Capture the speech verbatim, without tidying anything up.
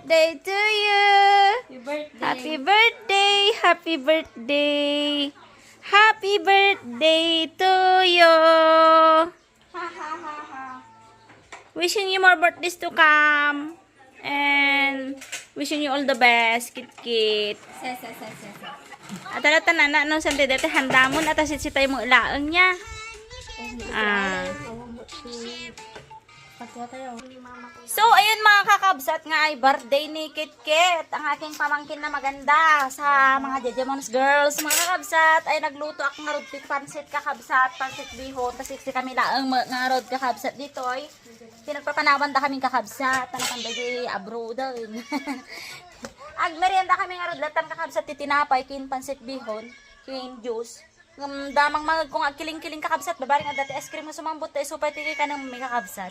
Day to you. Happy birthday, happy birthday. Happy birthday to you. Wishing you more birthdays to come. And wishing you all the best, Kit Kit. Ses, ses, ses, ses, ses. At ala ta nana, no, sante dati handamon, at asit sitay mo laeng niya. Ah. Pagkuha tayo. So, ayun, mga kakabsat, nga ay birthday ni Kit Kit, ang aking pamangkin na maganda sa mga Jajamons girls. Mga kakabsat, ay nagluto ako nga rod ti pansit, kakabsat, pansit bihon, kasi kami laeng ma-, nga rod, kakabsat, ditoy. Pinagpapanawan da kami, kakabsat, talagang dagi abroad. Agmerienda kami nga rod, latan, kakabsat, ti tinapay, kin pansit bihon, kin juice. Ngem damang mangeg ko nga agkiling-kiling, kakabsat, babaring adda ti ice cream nga sumambot, ta isu pay ti kanam mi, kakabsat.